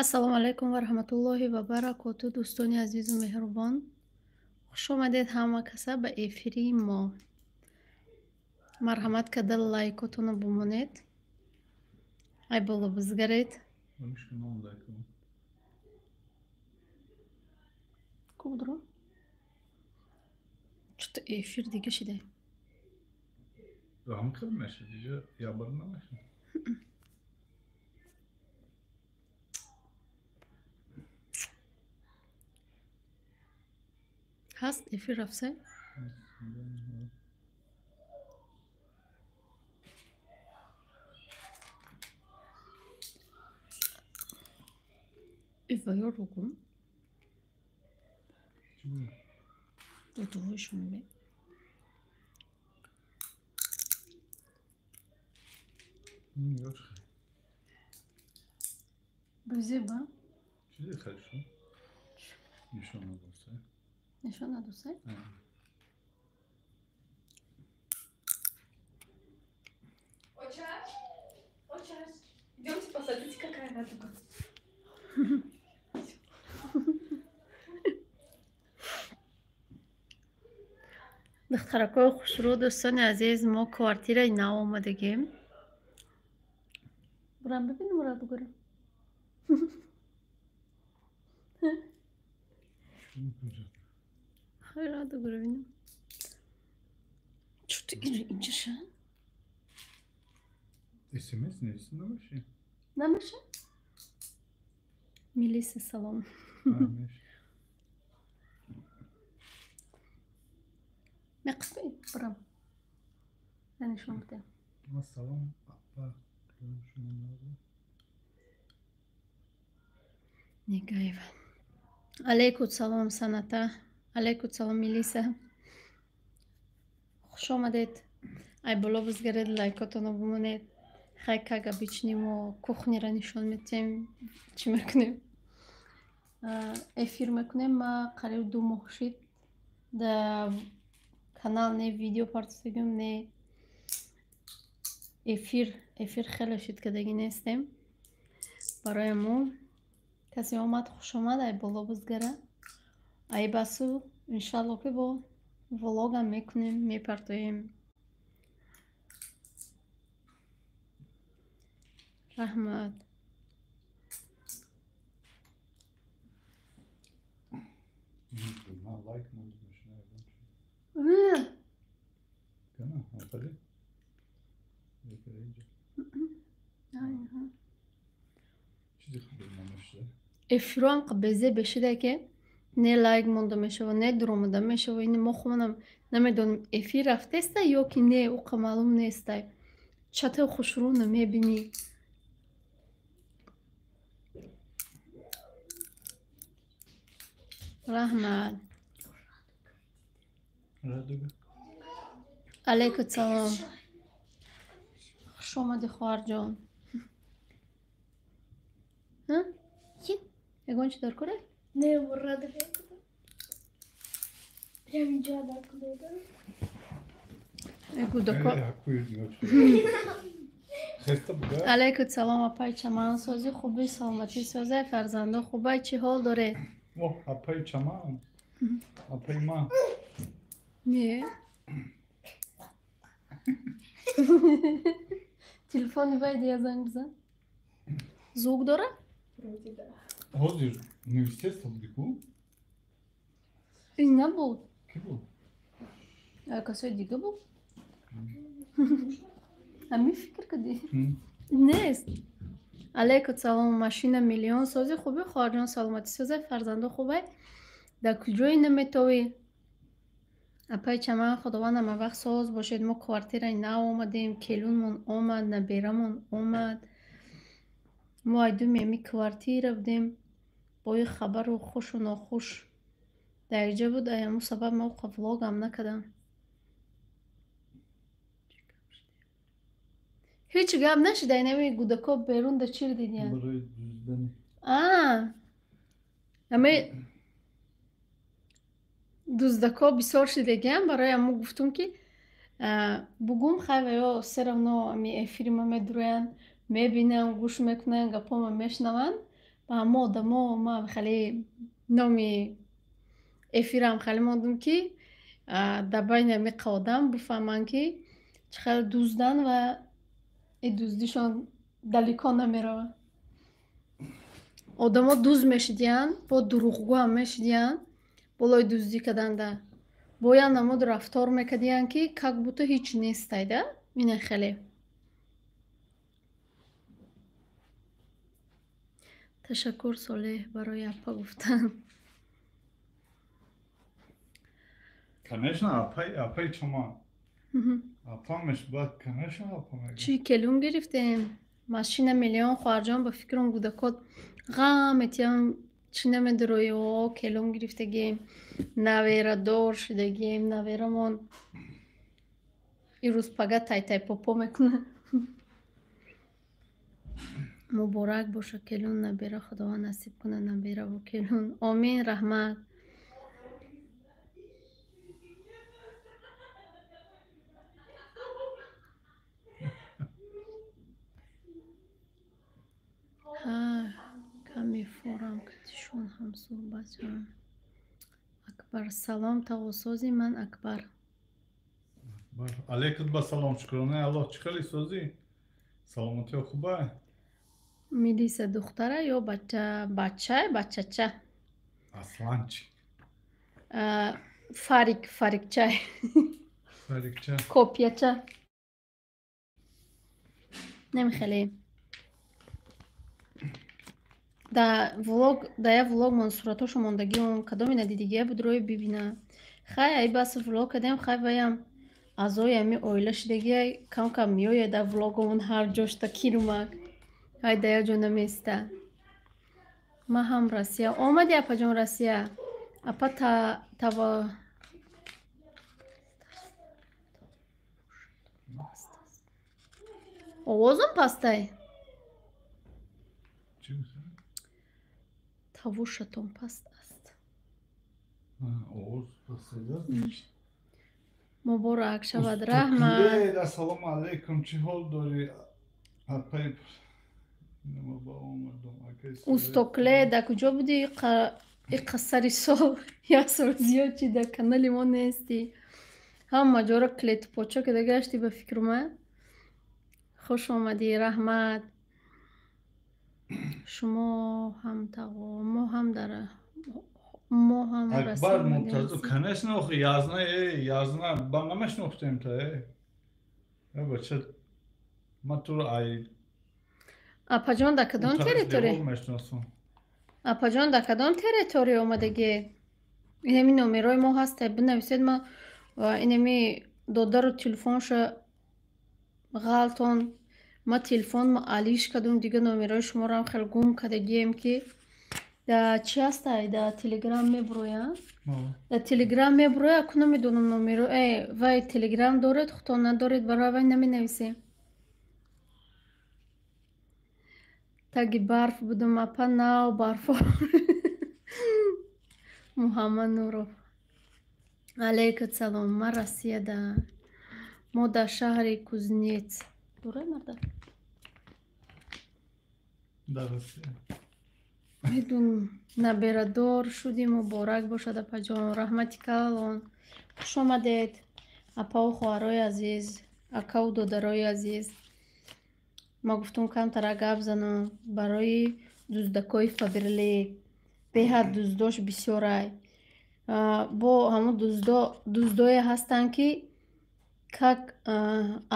Ассалому алайкум ва раҳматуллоҳи ва баракоту, дӯстони азизу меҳрубон. Хуш омадед ҳама каса ба эфири мо. Марҳамат карда лайкотонро бумонед. Ай боло бизгаред. Кудро? Чото эфир дига шида. Ҳам хел мешид, иҷа ябр намешид. Ҳаст эфир рафса? Иваё ругум. Дудуҳои Бузеба? Чизе хорошо. Нишон надоста. Нишон надоста? Очаш, очаш, идемте посмотрите, какая радуга. Духтаракои хушрӯ, дӯстони азиз, мо квартираи нав омадагем. Бурам бибинем радугара. Хай радугара бинем. Чӯто инҷаша? СМС нест намеши? Намеша? Милиса салом. Меқисми бурам. Нишон бидем. Салом апа. Негаева. Алейкум салом Саната. Алейкум салом Милиса. Хуш омадед. Ай боло бизгаред, лайкотонро бумонед. Хай как обычно мо кухнира нишон метем, чӣ мекунем. Эфир мекунем, ма қариб 2 моҳ шид. Да канал не видео партофтагим, не эфир, эфир хеле шид кардагӣ нестем. Барои мо касе омад, хуш омад, ай боло бизгара. Ай басу, иншалло ки бо влогам мекунем, мепартоем. Раҳмат. Эфирон безе бешида ки не лайк монда мешава, не дуромада мешава. Ин мо хумонам намедонем эфир рафтеста ё ки не, уқа маълум нестай. Чата хушрӯ намебинӣ. Раҳмат. Алейкум салом. Хуш омадӣ хоҳарҷон. Ягон чи дар кора? Не, радуга. Прям инҷо дар кора. Гудако. Алейкум салом апай чаман, сози хуби, саломатӣ созе, фарзандо хубай, чӣ ҳол доред? О, апай чаман. Апай ма. Не. Телефони вай дия занг бизан. Звук дора? Ҳозир университет будӣ ку? Ин набуд. Ки буд? Касои дига буд. Ҳамин фикр кардӣ? Нест. Алейкум салом, машина миллион сози хуби, хоҳарҷон саломатӣ созе, фарзандо хубай. Дар куҷое наметовӣ? Апай чаман, худованд ҳама вақт соз бошед. Мо квартираи нав омадем, келунмон омад, наберамон омад. Мо айдуми ами квартира будем. Бо ин хабару хушу нохуш дар якҷо буд. Ай ҳамун сабаб ма уқа влогам накардам. Ҳеҷ гап нашида, инами гудако берун да чир дидиян. Ами дуздако бисёр шидагиам, барои ҳамун гуфтум ки бугум хай ва ё все равно ами эфири ма медуроянд, мебинанд, гӯш мекунанд, гапома мешунаванд. Ба ҳама одамо ман хеле номи эфирам хеле мондум, ки дар байни ҳамиқа одам бифаҳманд, ки чӣ хел дуздан ва и дуздишон далеко намеравад. Одамо дуз мешидиянд, бо дурӯғгӯ ҳам мешидиянд, болои дуздӣ карданда бо як намуд рафтор мекардиянд, ки как будто ҳеҷ нестайда. Ина хеле. Ташаккур, Солеҳ, барои апа гуфтан. Конечно, апай, апай чума. Апа мешбад, конечно, апа мегӯ. Чӣ келун гирифтем? Машина миллион, хоҳарҷон, ба фикрам гудакот ғам метиҳам, чӣ намедурои. О, келун гирифтагем, наверадор шудагем, наверамон ирӯз пага тай-тай попо мекунад. Муборак боша келун, набера, Худованд насиб кунад набераву келун. Омин, раҳмат. Ҳа, каме форам катишон ҳамсӯҳбат шавам. Акбар, салом, тағосози ман Акбар. Алейкум ба салом, шукронаи Аллоҳ, чӣ хеле созӣ? Саломатиё хуба? Милиса духтара ё бача? Бача, бачача. Асланчик. Фарик, фарикчай. Фарикча. Копияча. Намехеле. Да влог, да я влог мон суратошо мондагӣ, он кадоме надидигия буд, рӯи бибина. Хай, ай бас влог кардем, хай, ваям аъзои ҳами оила шидагия, кам кам меояд дар влогомон ҳар ҷошта кирумак. Ай да як ҷо намеиста. Ман ҳам Россия. Омади, апаҷон, Россия? Апа тава овозам пастай? Чӣ гуфтӣ? Тавушатон паст аст. Овоз пастайда? Муборак шавад, раҳмат. Устод, ассалому алайкум, чӣ ҳол дорӣ? Апай ма ба омадам. Акай Солеҳ. Устокле, дар куҷо будӣ иқа сари сол, як сол зиёд чи дар канали мо нестӣ? Ҳама ҷоро клетупоча када гаштӣ, ба фикру ман. Хуш омадӣ, раҳмат. Шумо ҳам тағо, мо ҳам дар мо ҳам Акбар Россия Муртазо, омадем. Конечно, охи язна, язна, ба намешнохтем та, э. Э, бача, ма туро ай Апаҷон, дар кадом он тарафи территория? девор мешиносам. Апаҷон, дар кадом территория омадагӣ? Инами номерои мо ҳаста, бинависед. Ма инами додару телефонша ғалтон, ма телефон ма алиш кардум, дига номерои шуморо хеле гум кардагием, ки да чи ҳастай, да Телеграм мебуроя, да Телеграм мебуроя, ку намедонам номеро. Вай Телеграм доред, худтон надоред, барои вай наменависем. Таги барф будум, апа, нав барфо. Муҳаммад Нуров, алейкум салом. Ман Россияда, мо дар шаҳри Кузнец. Дурай, марда? Дар Россия. Медунам. Наберадор шудӣ, муборак бошад, апаҷон. Раҳмати калон. Хуш омадед, апаву хоҳарои азиз, акаву додарои азиз. Ма гуфтум, камтара гап занам барои дуздакҳои Фаберлик. Беҳад дуздош бисёрай. Бо ҳамун дуздое ҳастанд, ки как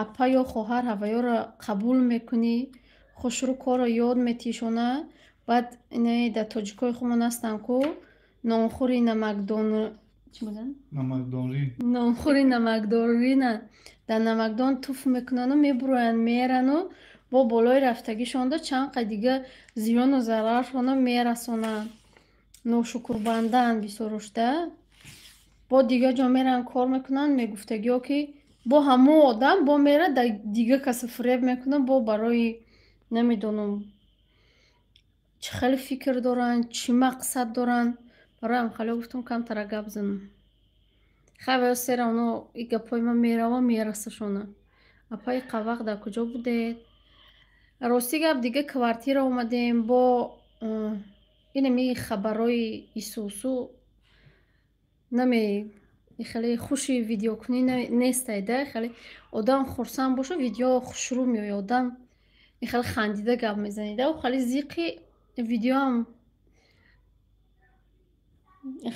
апа ё хоҳар ҳаваёро қабул мекунӣ, хушрӯ корро ёд метишона, баъд инаи дар тоҷикои худмон ҳастанд ку нонхӯри намакдон, чӣ мегӯянд? Намакдонрӣ. Нонхӯри намакдорина, дар намакдон туф мекунану мебуроянд, мерану бо болои рафтагишонда чанд қа дига зиёну зараршона мерасонанд. Ношукрбанданд бисёрушда. Бо дига ҷо меранд, кор мекунанд, мегуфтагиҳо, ки бо ҳамон одам бо мера дар дига каса фиреб мекунад, бо барои намедонам чӣ хеле фикр доранд, чӣ мақсад доранд. Барои ҳамхалиҳо гуфтам, камтара гап занам. Хай, ваё сера оно и гапҳои ман мерава, мерасашона. Апа, иқа вақт дар куҷо будед? Рости гап, дига квартира омадем, бо Инами хабарҳои исусу наме хеле хуши видеокунӣ нестай да, хеле одам хурсанд боша, видео хушрӯ меояд, одам хеле хандида гап мезанед, хеле зиқи видеоам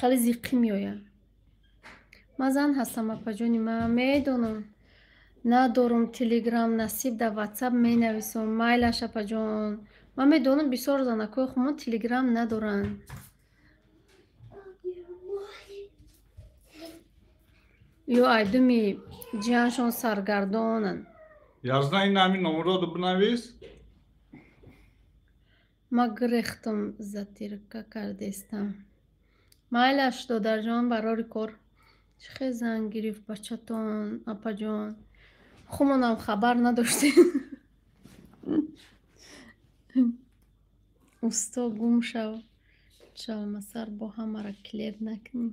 хеле зиқӣ меояд. Ман зан ҳастам, апаҷони ман медонам, надорум телеграм, насиб дар ватсап менависам. Майлаш, апаҷон, ман медонам бисёр занакҳои хумон телеграм надоранд. Ё айдуми ҷиҳаншон саргардонанд. Язна, ин ҳамин номерро бинавис. Ман гирехтам, затирка кардестам. Майлаш, додарҷон, барори кор. Чӣ хел занг гирифт бачатон, апаҷон? Хумонам хабар надоштем. Усто, гум шав, чалмасар, бо ҳамаро клеб накунӣ.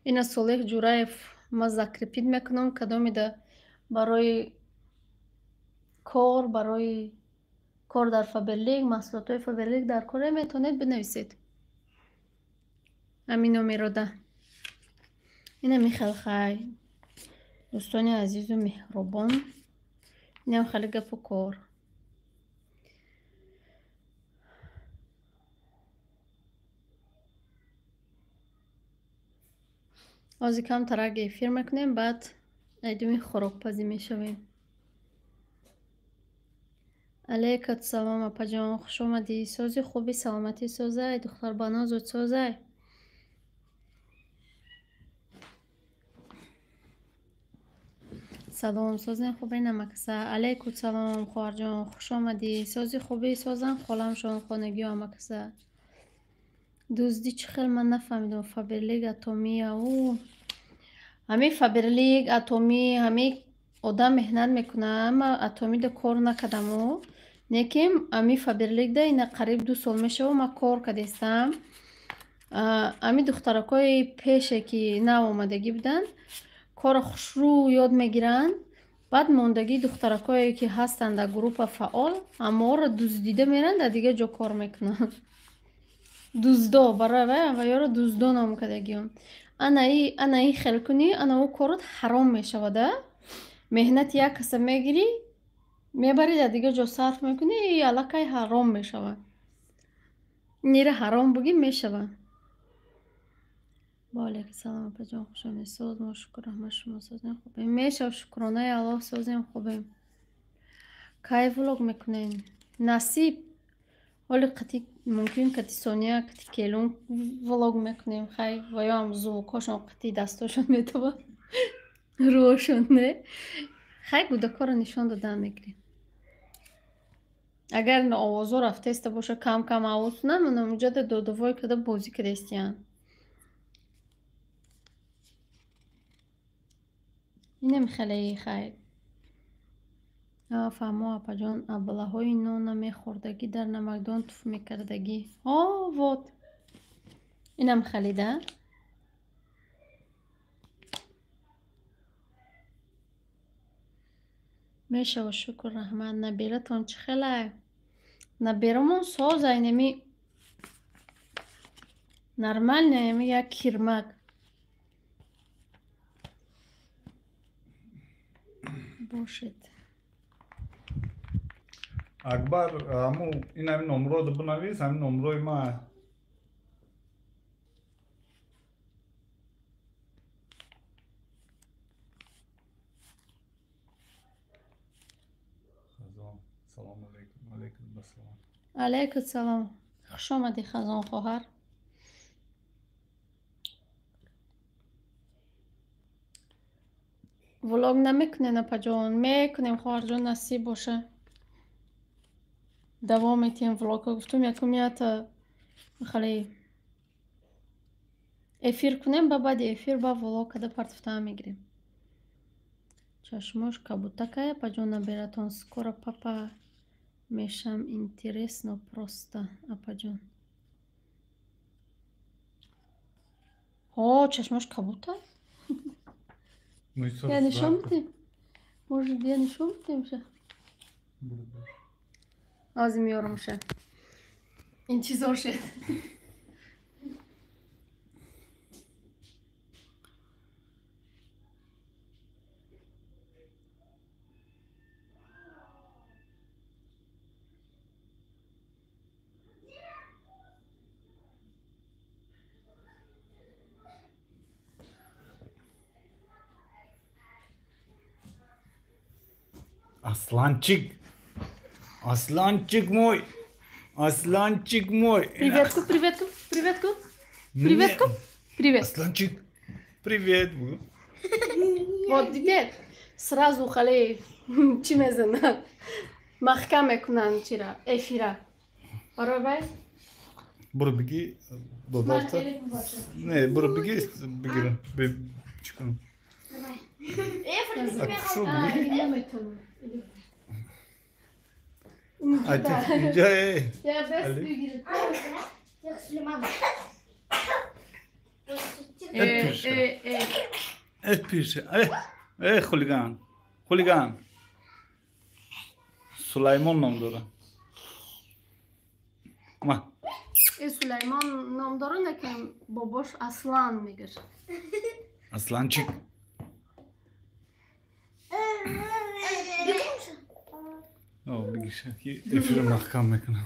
Ина Солеҳ Ҷураев ма закрепить мекунам, кадомида барои кор, барои кор дар Фаберлик, маҳсулотҳои Фаберлик дар коре метавонед бинависед. Ҳамин номерода. Ина михел хай. Дӯстони азизу меҳрубон, инам хеле гапу кор. Ҳозир камтарак эфир мекунем, баъд айдуми хӯрокпазӣ мешавем. Алейкум салом, апаҷон, хуш омадӣ. Сози хуби, саломатӣ созай, духтарбанозот созай. Салом, созен хубе намакаса. Алейкум салом, хоҳарҷон, хуш омадӣ. Сози хуби, созан холамшон, хонагиё амакаса. Дуздӣ чӣ хел, ман нафаҳмидам. Фаберлик атомия у. Ҳамин Фаберлик атомӣ, ҳамин одам меҳнат мекунад, ман атомида кор накардаму. Лекин ҳамин Фаберликда ина қариб 2 сол мешава, ман кор кардестам. Ҳамин духтаракҳои пеше ки нав омадагӣ буданд, корро хушрӯ ёд мегиранд. Баъд мондагии духтаракҳое ки ҳастанд дар группа фаъол, ҳамаҳоро дуздида меранд, дар дигар ҷо кор мекунанд. Дуздо, барои вай ваёро дуздо ном кардагиён. Анаи хел кунӣ, ана ӯ корот ҳаром мешавад. Меҳнати як каса мегирӣ, мебарӣ, дар дигар ҷо сарф мекунӣ, и аллакай ҳаром мешавад. Нира ҳаром бугӣ мешавад. Ва алайкум салом, апаҷон, хуш омадед. Соз мо, шукр, раҳмат, шумо созем хубем. Мешав, шукронаи Аллоҳ, созем хубем. Кай влог мекунем? Насиб. Ҳоли қати мумкин кати Сония, кати Келун влог мекунем. Хай, ваёам звукҳошон қати дастошон метавад. Рӯҳошон не. Хай, гудакҳоро нишон додан мегирем. Агар овозҳо рафтаиста боша, кам-кам овоз кунанд, мана додовой када бозӣ кардастиянд. Инам хеле хайр. Фаҳмо, апаҷон, аблаҳои нона мехӯрдагӣ, дар намакдон туф мекардагӣ. О, вот. Инам халида. Мешава, шукр, раҳмат. Набератон чӣ хелай? Наберамон созай, неми нормально, еми як кирмак. Бошед. Акбар, ҳаму ин ҳамин номерро бинавис, ҳамин номерҳои ман. Хазон, салом алейкум. Алейкум ассалом. Алейкум салом. Хуш омадӣ, Хазон хоҳар. Влог намекунем, апаҷон? Мекунем, хоҳарҷон, насиб боша. Давом метиҳем влогҳо. Гуфтум, якум ята хеле эфир кунем, ба баъди эфир ба влог када партофтаам мегирем. Чашмош кабутакай, апаҷон, набератон. Скоро папа мешам, интересно просто, апаҷон. Ҳо, чашмош кабута? Я нишон бидем? Может, я нишон бидемша? Ҳозир меёрамша. Интизор шед. Асланчик! Асланчик мой! Асланчик мой! Приветку, приветку, приветку! Приветку! Привет! Асланчик! Привет! Вот дидед, сразу хале чӣ мезанад? Маҳкам мекунанд чира, эфира. Баробар? Буро биги додарта. Не, буро биги бигира. Чӣ кунам? Хулиган, хулиган. Сулаймон ном дорад. Сулаймон ном дорад, лекин бобош Аслан мегӯяд. Асланчик. Эфирро маҳкам мекунам.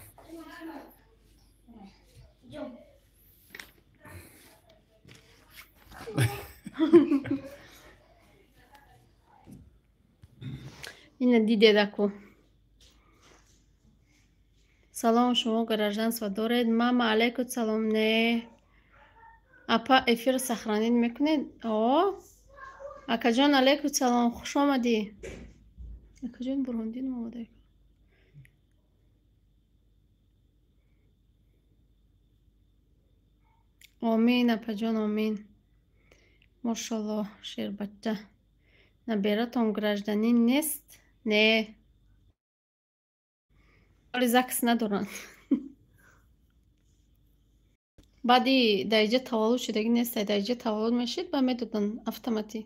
Ина дидедаку. Салом, шумо гражданство доред? Мама, алейкум салом. Не. Апа, эфир сохранить мекунед? О, акаҷон, алейкум салом, хуш омадӣ. Акаҷон, Бурҳондин омада. Омин, апаҷон, омин. Мошалло, шербача. Набератон гражданин нест? Не. Вале ЗАГС надоранд. Баъди дар иҷа таваллуд шудагӣ нест, дар иҷа таваллуд мешид, ба медоданд автоматӣ.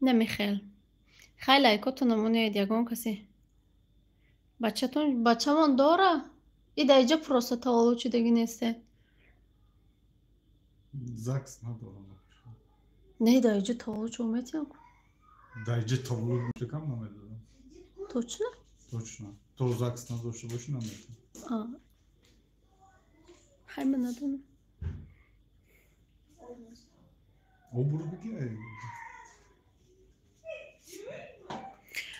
Намехел. Хай лайкотон намонед ягон касе. Бачатон, бачамон дора? И дар иҷа просто таваллуд шудагӣ несте. ЗАГС надорам. Не, дар иҷа таваллуд шуд метиҳам. Дар иҷа таваллуд шудакам намедодам. Точно? Точно. То ЗАГС надошта бошӣ наметиҳам. Хай ман надонам. Обру биги.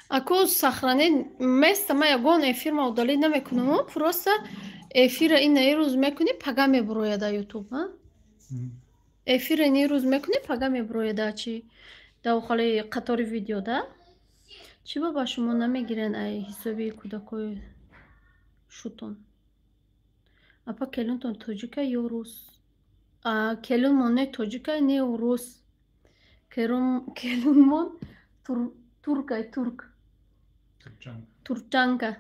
Ако сохранить место, ма ягон эфир ма удалить намекунам, просто эфира ин рӯз мекунӣ, пага мебурояд дар ютуб, а? Эфира ин рӯз мекунӣ, пага мебурояд дар чи? Дар охали қатори видео, да? Чӣ ба шумо намегиранд ай ҳисоби кӯдакои шутон? Апа, келунтон тоҷика ё рус? Келунмон не тоҷика, не рус. Келунмон туркай, турк. Турчанка.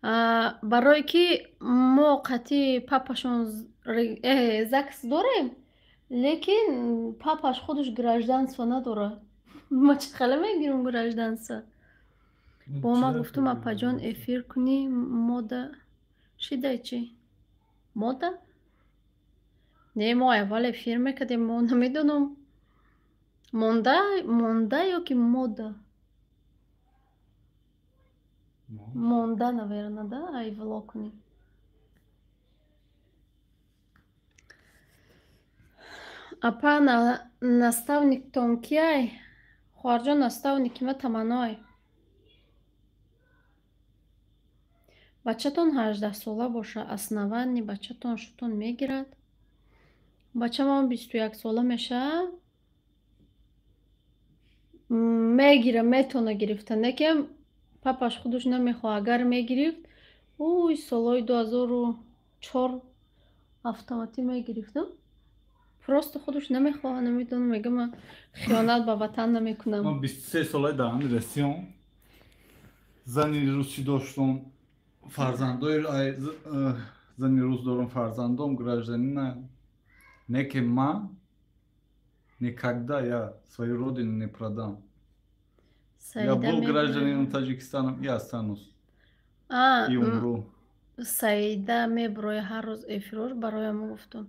Барое ки мо қатъи папашон ЗАГС дорем, лекин папаш худаш гражданство надорад. Ма чӣ хела мегирам гражданство? Бо ма гуфтум, апаҷон, эфир кунӣ, мода шидай чӣ? Мода? Не, мо аввал эфир мекардем, мо намедонам. Монда, монда ё ки мода? Монда, наверно, да? Ай влог кунӣ. Апа, наставниктон кияй? Хоҳарҷон, наставники ма Таманной. Бачатон 18сола боша, основани бачатон шутон мегирад. Бачамон 21сола мешавад. Мегира, метона гирифта. Неке папаш худаш намехоҳад. Агар мегирифт, ӯй солҳои 2004 автоматӣ мегирифтам. Просто худаш намехоҳад, намедонам, мегӯям ман хиёнат ба ватан намекунам. Ман 23 солаи дар ҳамин Россиям. Зани русӣ доштам, фарзандои зани рус дорам, фарзандом гражданина. Не ки ман никогда я свою родину не продам. Я был гражданином Таджикистана, я останусь. Умру Саида меброя ҳар рӯз эфирош, бароям гуфтум.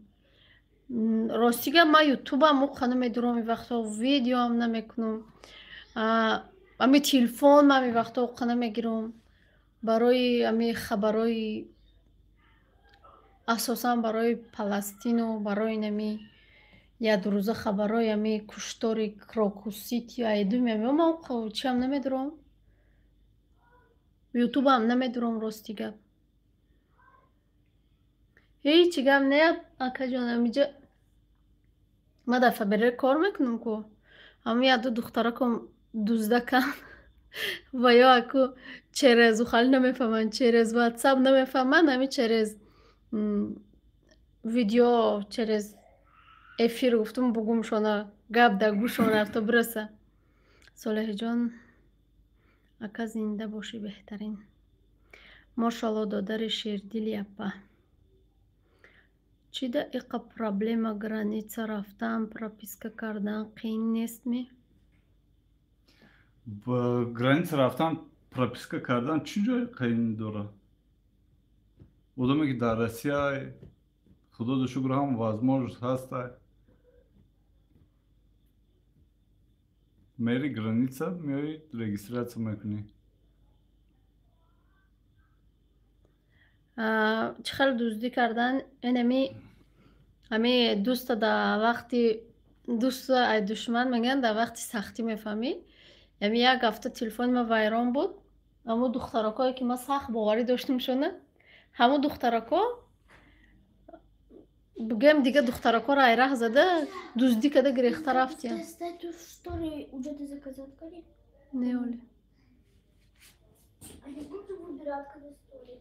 Ростига, ман ютубам уқа намедурам, и вақтҳо видеоам намекунам, ами телефон ман и вақтҳо уқа намегирам. Барои ами хабарои, асосан барои Паластину, барои нами ядрӯза хабарои ами куштори Крокус Сити айдуми ами ман уқа чиам намедурам, ютубам намедурам. Рости гап, ҳечи гап не, акаҷон. Амиҷа ма дар Фаберлик кор мекунам ку, ҳами яду духтараком дуздакан ва ё аку через ухали намефаҳманд, через ватсап намефаҳманд, ҳами через видео, через эфир гуфтум, бугумшона, гап дар гӯшон рафта бираса. Солеҳиҷон ака, зинда бошӣ, беҳтарин, мошалло, додари шердили апа. Чӣ да иқа проблема граница рафтан, прописка кардан қиин нестми? Граница рафтан, прописка кардан чӣ ҷои қиин дорад? Одаме ки дар Россия, худоду шукр, ҳам возможность ҳаста, мери граница, меои, регистрация мекунӣ. Чӣ хел дуздӣ кардан? Инами ами дӯста дар вақти дӯста ай душман мегӯянд, дар вақти сахтӣ мефаҳмӣ. Ами як ҳафта телефони ман вайрон буд. Ҳамун духтаракое ки ман сахт боварӣ доштамшона, ҳамун духтарако, бигӯем, дига духтаракоро ай раҳ зада, дуздӣ карда, гирехта рафтиям. Не, оли. А я буду выбирать, когда стори.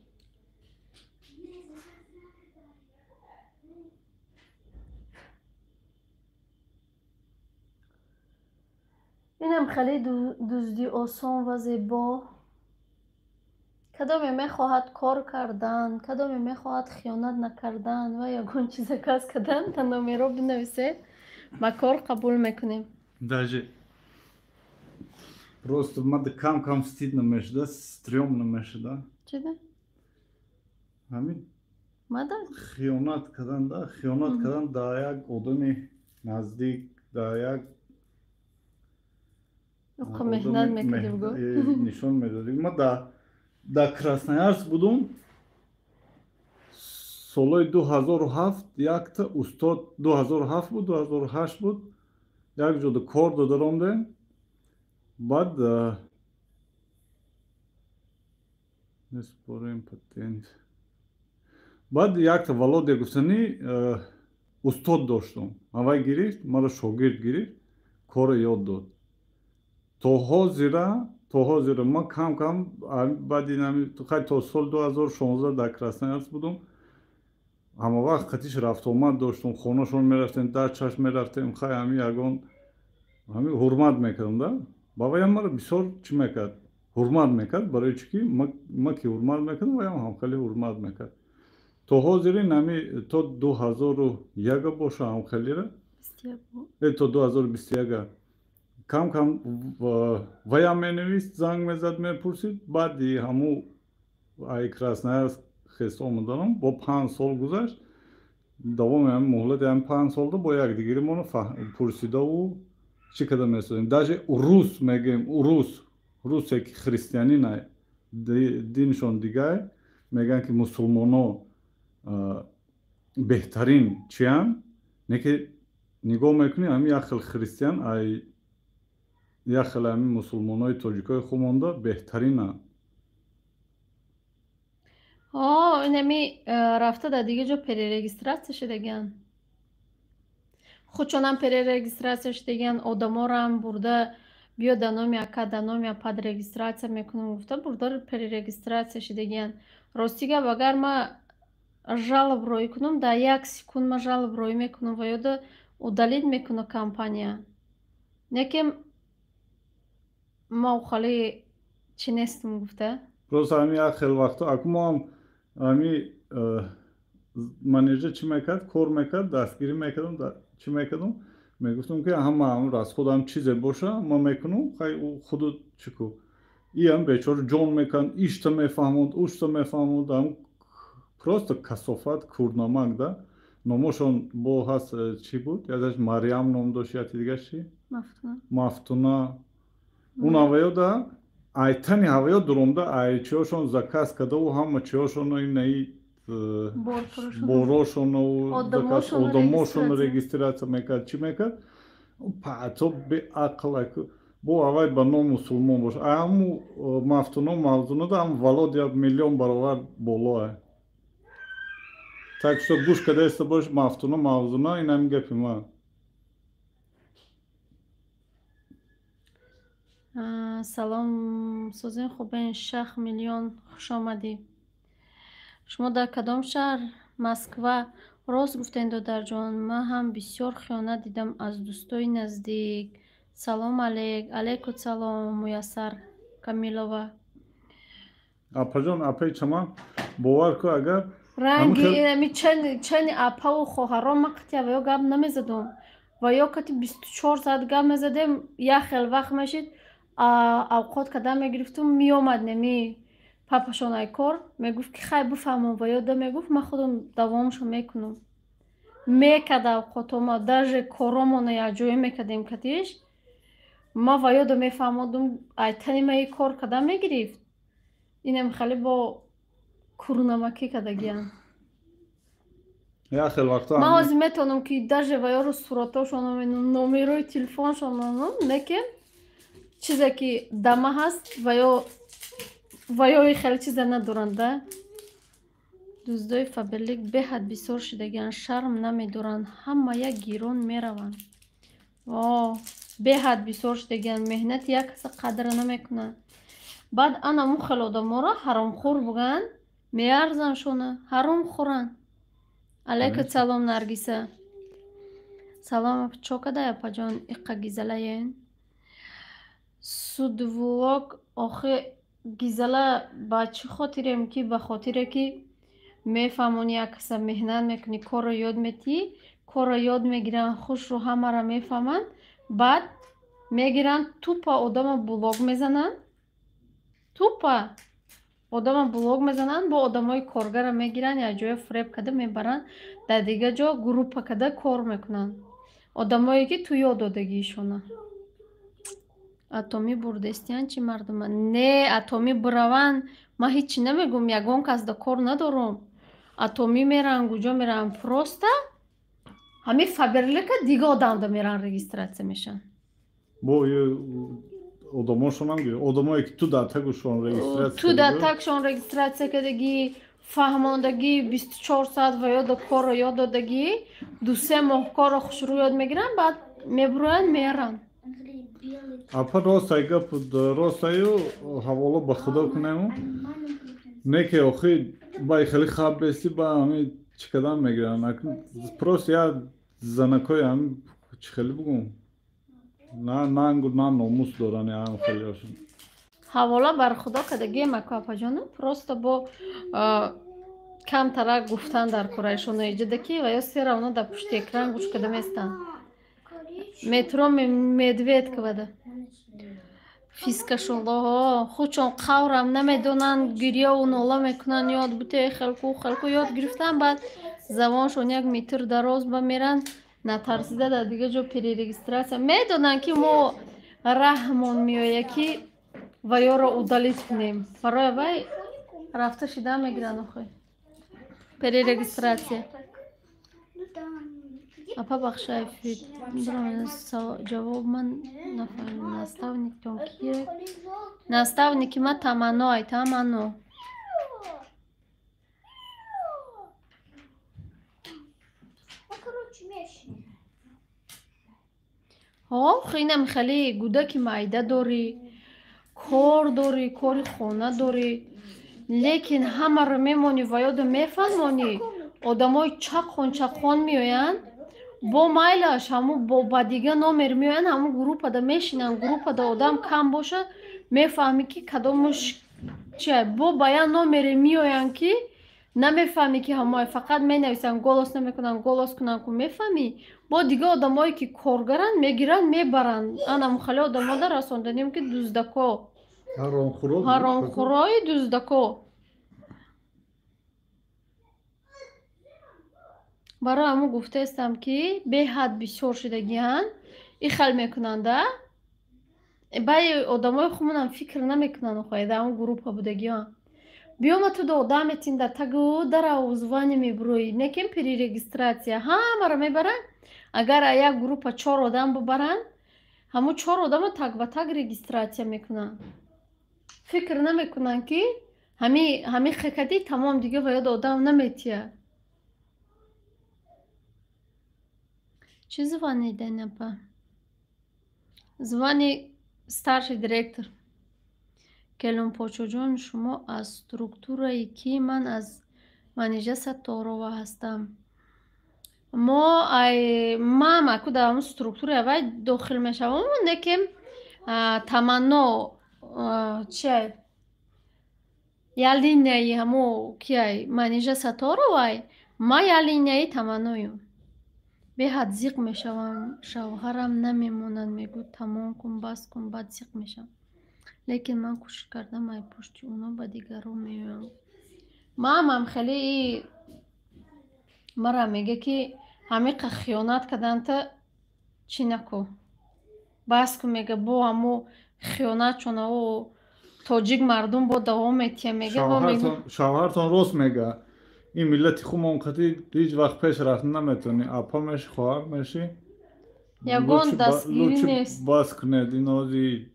Инам хеле дуздӣ осон ва зебо. Кадоме мехоҳад кор кардан, кадоме мехоҳад хиёнат накардан ва ягон чиза касб кардан, та номеро бинависед, ба кор қабул мекунем. Даже просто мада кам кам стыдно мешуда, стрёмно мешуда. Чида? Ҳамин мада? Хиёнат кардан да, хиёнат кардан дар як одами наздик, дар як Уқа меҳнат мекардӣ, бугӯ. Нишон медодӣ. Ма дар Красноярск будум солҳои 2007, якта устод, 2007 буд, 2008 буд, як ҷода кор додаромдем. Баъд неспорем патент, баъд якта Володя гуфтанӣ устод доштум, ҳавай гирифт маро, шогирд гирифт, корро ёд дод. То ҳозира ман кам кам баъди хай то соли 2016 дар Красноярск будум, ҳама вақт қатиш рафтуомад доштум, хонашон мерафтем, дар чашм мерафтем, хай ҳами ягон ҳами ҳурмат мекардам да. Бабаям маро бисёр чӣ мекард, ҳурмат мекард. Барои чӣ ки ма ки ҳурмат мекардам, ваям ҳамхеле ҳурмат мекард. То ҳозирин ҳами то 2001 боша, ҳамхелира то 2021 кам кам ваям менавист, занг мезад, мепурсид. Баъди ҳаму ай Красноярск хест омаданам, бо 5 сол гузашт. Давоми ҳами муҳлати ҳами 5 солда бо якдигаримоно пурсидаву чӣ када месозем. Даже урус мегӯем, урус, русе ки христианина, диншон дигай, мегӯянд ки мусулмоно беҳтарин чиянд. Не ки нигоҳ мекунӣ, ҳами як хел христиан ай як хел ҳами мусулмонои тоҷикои хуб монда беҳтаринанд. Инами рафта дар дига ҷо перерегистрация шудагиан, худшонам перерегистрация шудагиан, одаморам бурда, биё да номи ака, да номи апад регистрация мекунам гуфта, бурда перерегистрация шудагиан. Рости гап, агар ма жалоб роӣ кунам, дар як секунд ма жалоб роӣ мекунам ва ёда удалить мекуна компания. Неке ма ухали чӣ нестам гуфта. Просто ҳами як хел вақто аку мо ҳам ҳами менеҷер чӣ мекард, кор мекард, дастгирӣ мекардам, чӣ мекардам, мегуфтам ки ҳама расходам чизе боша, ман мекунам, хай худу чӣ ку. Иам бечора ҷон меканд, ишта мефаҳмонд, ушта мефаҳмонд, ам просто касофат, курнамак да. Номошон бо ҳаст, чӣ буд? Язаш Мариям ном дошт, яти дигаш чӣ? Мафтуна. Ун ҳаваё да айтани ҳаваё дуромда айчиёшон заказ кардаву ҳама чиёшоно инаи борошоно одамошоно регистрация мекард, чӣ мекард? Паъто беақл бо ҳавай ба ном мусулмон бош. Ҳаму Мафтуно мавзуно да ҳам Володя миллион баровар болоа. Так что гӯш кардаиста бош Мафтуно мавзуно, ин ҳамин гапи ман. Салом созин хубен шах миллион хушомадӣ. Шумо дар кадом шаҳр? Москва. Рост гуфтен додарҷон, ман ҳам бисёр хиёнат дидам аз дӯстои наздик. Салом алейк. Алейкум салом Муяссар Камилова. Апаҷон, апаи чаман бовар ку агар ранги инами чани апаву хоҳарон ман қатъи ва ё гап намезадум. Ва ё кати 24 соат гап мезадем, як хел вақт мешид, авқот када мегирифтум, меомад неми папашон ай кор, мегуфт ки хай бифаҳмам ва ё да мегуфт ман худам давомшо мекунам. Мекард авқотома, даже коромона якҷоя мекардем катиш. Ман ва ёдо мефаҳмодум, ай тани ма кор када мегирифт. Инам хеле бо курнамакӣ кардагиян. Як хел вақто ман ҳозир метавонам ки даже ва ёро суратошон номерои телефоншон неки чизе ки дама ҳаст ва ёи хеле чиза надоранд да. Дуздои Фаберлик беҳад бисёр шидагиянд, шарм намедоранд, ҳама як гирон мераванд. О, беҳад бисёр шидагиянд, меҳнати як каса қадр намекунанд. Баъд анаму хел одаморо ҳаромхӯр буганд, меарзанд шона, ҳаром хӯранд. Алейкум салом Наргиса. Салом чо кадай апаҷон, иққа гизалаен. Судвулок охи гизала ба чӣ хотирем ки ба хотире ки мефаҳмонӣ як каса меҳнат мекунӣ, корро ёд метиҳӣ, корро ёд мегиранд, хушрӯ ҳамаро мефаҳманд, баъд мегиранд тупа одама блог мезананд, тупа одама блог мезананд, бо одамои коргара мегиранд, якҷоя фреб карда мебаранд, дар дигар ҷо группа карда кор мекунанд. Одамое ки ту ёд додагиишона. Атомӣ бурдестиян чӣ мардума? Не, атомӣ бираванд, ман ҳеҷ чӣ намегӯм, ягон кас да кор надорум. Атомӣ мераванд, куҷо мераванд? Просто ҳамин Фаберлика дига одамда мераванд, регистрация мешаванд. Бо одамошонам одамое ки ту дар тагушон регистрация ту дар тагшон регистрация кардагӣ, фаҳмондагӣ, 24 соат ва ёдо корро ёд додагӣ, 2-3 моҳ корро хушрӯ ёд мегиранд, баъд мебуроянд, мераванд. Апа ростай гап ростаю ҳаволо ба худо кунему не ки охи бай хеле хаб бести ба ҳами чӣ кадан мегиранд. Просто як занакои ҳами чӣ хеле бугум на нангу на номус доранд ҳам хелеашон. Ҳавола бар худо кардагием аку апаҷону, просто бо камтарак гуфтан дар кораишоно иҷода ки ва ё се равно дар пушти экран гӯш карда местанд. Метро Медведковада. Фискашолоҳо худшон қаврам намедонанд, гирёву нола мекунанд, ёд буте хелку хелку ёд гирифтан, баъд забоншон як метр дароз ба меранд, натарсида дар дигар ҷо перерегистрация. Медонанд ки мо раҳмон меояд ки ва ёро удалить кунем. Барои вай рафта шида мегиранд охи. Перерегистрация. Апа бахшай фит. Ҷавоб ман нафаҳмидам. Наставниктон кие? Наставники ма Таманно ай, Таманно. Ох, инам хеле гудаки майда дорӣ, кор дорӣ, кори хона дорӣ, лекин ҳамаро мемонӣ ва ёдо мефаҳмонӣ, одамои чақон чақон меоянд, бо майлаш ҳаму ба дига номер меоянд, ҳаму группада мешинанд, группада одам кам бошад, мефаҳмӣ ки кадомуш чи бо ба як номере меоянд ки намефаҳмӣ ки ҳамоя, фақат менависанд, голос намекунанд, голос кунанд ку мефаҳмӣ. Бо дига одамое ки коргаранд мегиранд, мебаранд. Ана мухале одамода расонданем ки дуздако. Ҳаромхӯрои дуздако. Барои ҳамун гуфтаистам, ки беҳад бисёр шудагианд, ихал мекунанда. Баъди одамои хумонам фикр намекунанд, охои дар ҳамун группа будагианд. Биёма ту дода метин дар тагу дара узвани мебуроӣ, неким перерегистрация ҳамаро мебаранд. Агар як группа 4 одам бубаранд, ҳамун 4 одамо так ба так регистрация мекунанд. Фикр намекунанд, ки ҳами хекадӣ тамом дига ва ёд одам наметиҳад. Чӣ звани Денапа? Звани старший директор. Келунпочоҷон, шумо аз структураи ки? Ман аз Манижа Сатторова ҳастам. Мо ай ман аку дар ҳамун структураи вай дохил мешавам, лекин Таманно чиай я линияи ҳамо киай Манижа Сатторовай, ма я линияи Таманноюм. Беҳад зиқ мешавам, шавҳарам намемонад, мегӯяд тамом кун, бас кун, баъд зиқ мешавам. Лекин ман кӯшиш кардам, ай пушти оно ба дигарон меоям. Маамам хеле мара мега, ки ҳамиқа хиёнат карданта чӣ наку, бас кун, мега, бо ҳамо хиёнат чонао тоҷик мардум бо давом метиҳа, мега. Шавҳартон рост мега. Ин миллати хумон қати ҳеҷ вақт пеш рафт наметавонӣ. Апа меши, хоҳар меши, ягон дастгирӣ нест. Бас кунед. Ин ози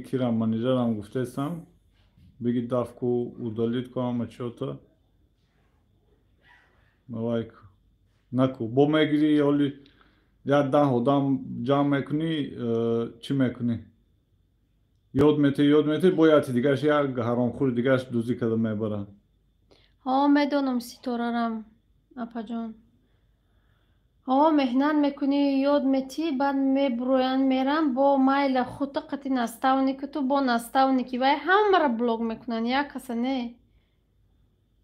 кирам манижарам гуфтаистам, биги дафку удалить ку ҳама чиёта вай наку. Бо мегирӣ оли як 10 одам ҷамъ мекунӣ, чӣ мекунӣ? Ёд метиҳӣ, ёд метиҳӣ, бо яти дигараш як ҳаромхӯри дигараш дузӣ карда мебарад. Ҳо, медонам, Ситорарам апаҷон. Ҳо, меҳнат мекунӣ, ёд метиҳӣ, баъд мебуроянд, меранд бо майла хута қати наставникату бо наставники вай ҳамаро блок мекунанд, як каса не.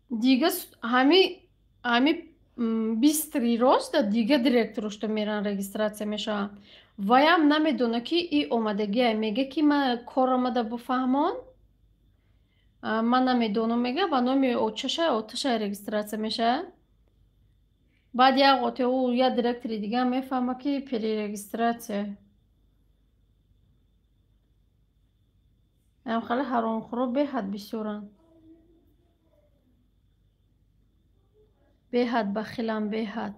Дига ҳами бистри рост да дига директорошто меранд, регистрация мешаванд. Ваям намедона, ки и омадагиай, мега, ки ман кор омада буфаҳмон, ман намедонам, мега, ба номи отчаша оташа регистрация мешавад. Баъд як оте ӯ як директори дига мефаҳма, ки перерегистрация. Хеле ҳаромхӯро беҳад бисёранд, беҳад бахилам, беҳад.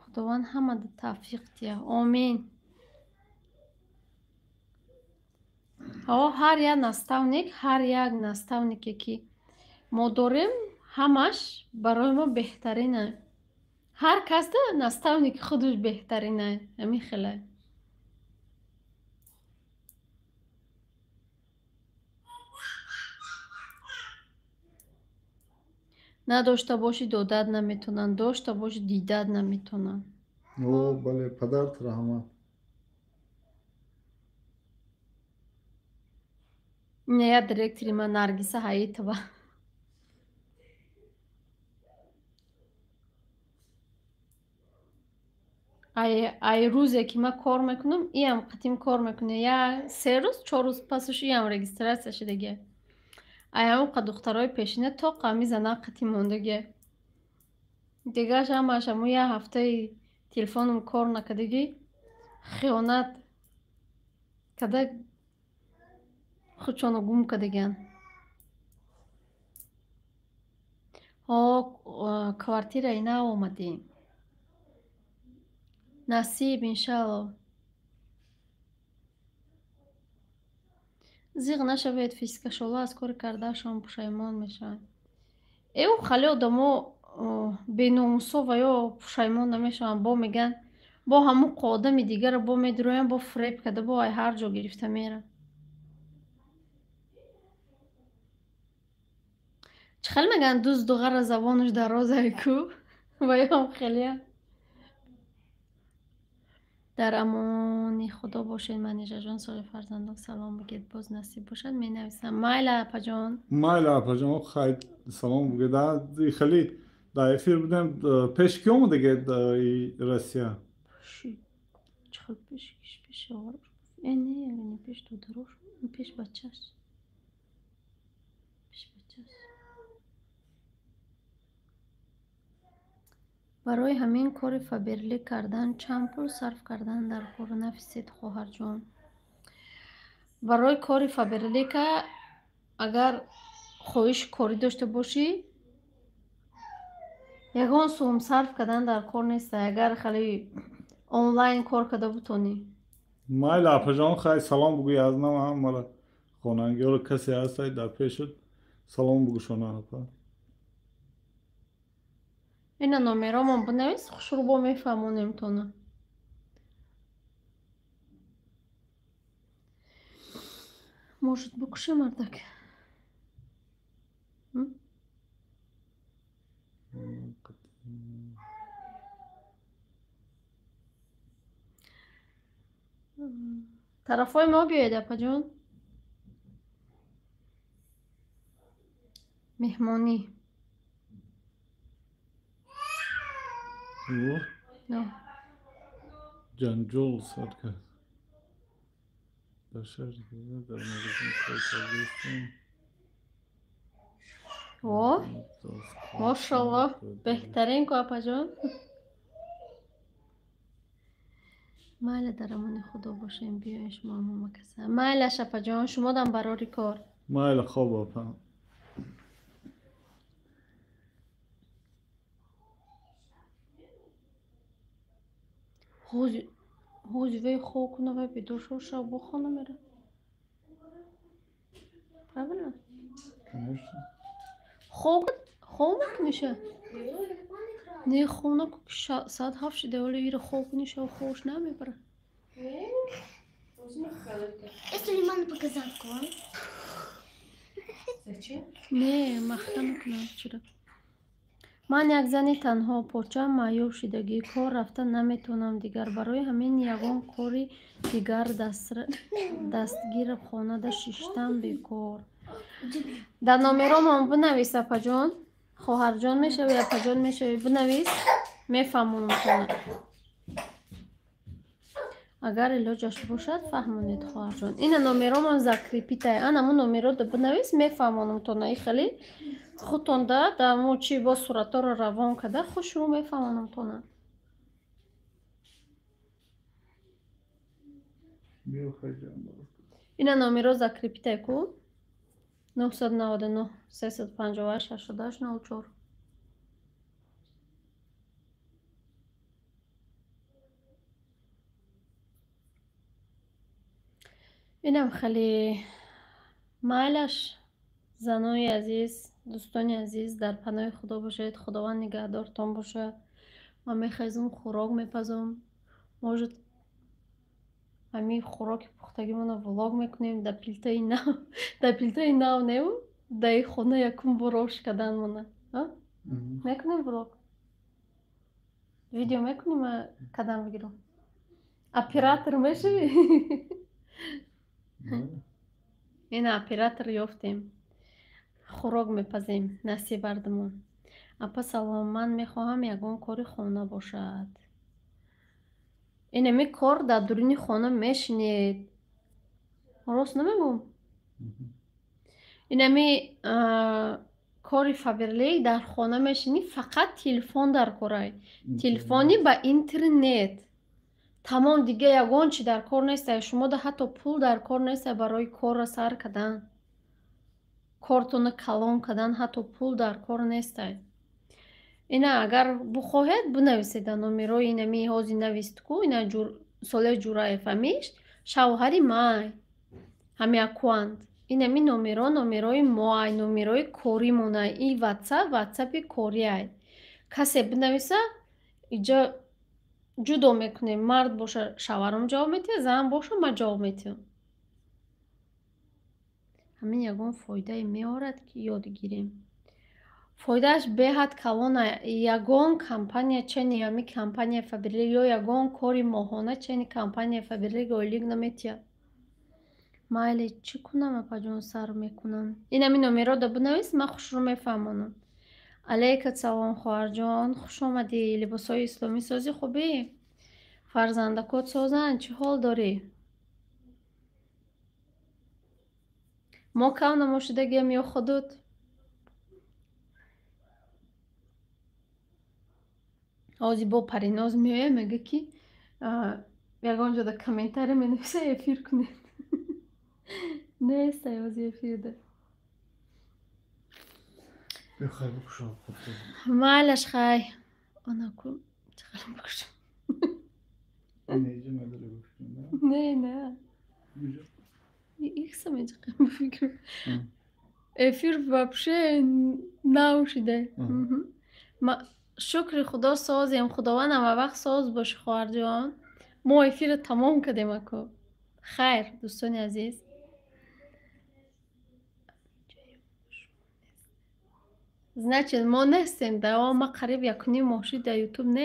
Худованд ҳамада тавфиқ диҳад, омин. Ҳо, ҳар як наставник, ҳар як наставнике, ки мо дорем, ҳамаш барои мо беҳтаринай. Ҳар касда наставники худаш беҳтаринай, ҳамин хелай. Надошта бошӣ, додат наметавонанд, дошта бошӣ, дидат наметавонанд. О, бале, падарат раҳмат. Не, я директори ман Наргиса Ҳаитова. Ай рӯзе, ки ман кор мекунам, иам қатим кор мекунем. Я 3 рӯз, 4 рӯз пасаш иам регистрация шудагия. Ай ҳамон духтарои пешина то қами зана қатим мондагия. Дигараш ҳамааш ҳамун як ҳафтаи телефоном кор накардагӣ, хиёнат карда, худшонро гум кардагианд. Ҳо, квартираи нав омадем. Насиб, иншалло. Зиғ нашавед, физикашола аз кори кардаашон пушаймон мешаванд. Эу хеле одамо беномусо ва ё пушаймон намешаванд, бо мегӯянд, бо ҳамун одами дигарро бо медуроянд, бо фиреб карда, бо ай ҳар ҷо гирифта мераванд. Чӣ хел мегӯянд, дузду ғара забонаш дарозай ку, ва ё хелея. Дар амони Худо бошед, Манижаҷон, соли фарзандон салом бигед, боз насиб бошад, менависам. Майла, апаҷон. Майла, апаҷон, хайр, салом бигед. Хеле дар эфир будем. Пеш ки омадагед Россия? Чӣ хел пеш? Пеш? Э, не, не Пеш додарош, пеш бачаш. Пеш бачаш. Барои ҳамин кори Фаберлик кардан чанд пул сарф кардан дар кор, нафисед, хоҳарҷон. Барои кори Фаберлика агар хоҳиши корӣ дошта бошӣ, ягон сум сарф кардан дар кор нест, агар хеле онлайн кор карда бутонӣ. Майли, апаҷон, хай салом бугӯй аз нав ҳамара хонангиёро, касе ҳастай дар пешат, салом бугӯшона, апа. Ина номеромон бинавис, хушрӯбо мефаҳмонем тона. Может, букуши, мардак? Тарафҳои мо биёед, апаҷон. Меҳмонӣ. Ҷанҷол сар кард. Дар шаҳри дар магазин кор кардастам. О, мошаллоҳ, беҳтарин ку, апаҷон. Майли, дар амони Худо бошем, биёен шумо мамакаса. Майлаш, апаҷон, шумодам барори кор. Майли, хоб, апа. Ҳози вай хоб куна, вай бедор шава, шаб бо хона мера. Правильно? Конечно. Хоб хоб мекуниша? Не, хоб наку, соат 7 шида, вале ира хоб кунӣ, шаб хобаш намебара. Я Сулейману показал кон. Зачем? Не, махта мекунам чира. Ман як зани танҳо, почаам маъюб шидагӣ, кор рафта наметавонам дигар. Барои ҳамин ягон кори дигар дастгир, хонада шиштам бекор. Дар номеромон бинавис, апаҷон. Хоҳарҷон мешавӣ, апаҷон мешавӣ, бинавис, мефаҳмонам тона. Агар илоҷаш бошад, фаҳмонед, хоҳарҷон. Ина номеромон закрепить ай. Ана мо номеро бинавис, мефаҳмонам тона. И хеле худтон да мо чи бо суратҳоро равон карда, хушрӯ мефаҳмонам тона. Ина номеро закрепить ай ку 999 358 88 04. Инам хеле майлаш, занои азиз, дӯстони азиз, дар паноҳи Худо бошед, Худованд нигаҳдортон бошад. Ман мехезам, хӯрок мепазам. Может, ҳамин хӯроки пухтагимонро влог мекунем дар плитаи нав, дар плитаи нав неу, дар хона якум бор ош карданмона. Мекунем влог? Видео мекунем, кадам бигирам? Оператор мешавӣ? Ина оператор ёфтем. Хӯрок мепазем, насиб бардамон. Апа, салом, ман мехоҳам ягон кори хона бошад. Инами кор дар дуруни хона мешинед. Рост намегӯм? Инами кори Фаберлик дар хона мешинӣ, фақат телефон дар корай. Телефони ба интернет. Тамом, дига ягон чи дар кор нестай. Шумода ҳатто пул дар кор нестай барои корро сар кардан. Кортона калон кардан ҳатто пул дар кор нестай. Ина агар бухоҳед, бинависед дар номерои инами ҳози навистку, ина Солеҳ Ҷураев ҳамиш шавҳари май ҳамякуанд. Инами номеро номерои моай, номерои коримонай. И ватсап ватсапи кориай. Касе бинависа, иҷа ҷудо мекунем. Мард боша, шавҳарам ҷавоб метиҳад, зан боша, ман ҷавоб метиҳам. Ҳамин ягон фоидае меорад, ки ёд гирем. Фоидааш беҳад калона. Ягон компания чени ҳами компания Фаберлик ё ягон кори моҳона чени компания Фаберлик ойлик наметиҳад. Майли, чӣ кунам, апаҷон, сар мекунам. Инами номеро да бинавис, ман хушрӯ мефаҳмонам. Алейка салом, хоҳарҷон, хуш омадӣ. Либосҳои исломӣ созӣ, хубӣ? Фарзандакот созанд, чӣ ҳол дорӣ? Мо кав намошидагиам ё худут? Ҳозир бо Париноз меоя, мега ки ягон ҷода комментария менависа, эфир кунед. Нестай ҳозир эфирда. Майлаш, хай. Анаку чӣ бикушам? Не, не. Ихса меҷиқам бификр. Эфир вообще наушида. Шукри Худо, созем. Худованд ҳама вақт соз боши, хоҳарҷон. Мо эфирро тамом кардем ако. Хайр, дӯстони азиз. Значит, мо нестем. Давом ма қариб 1,5 моҳ шуд дар Ютуб нест.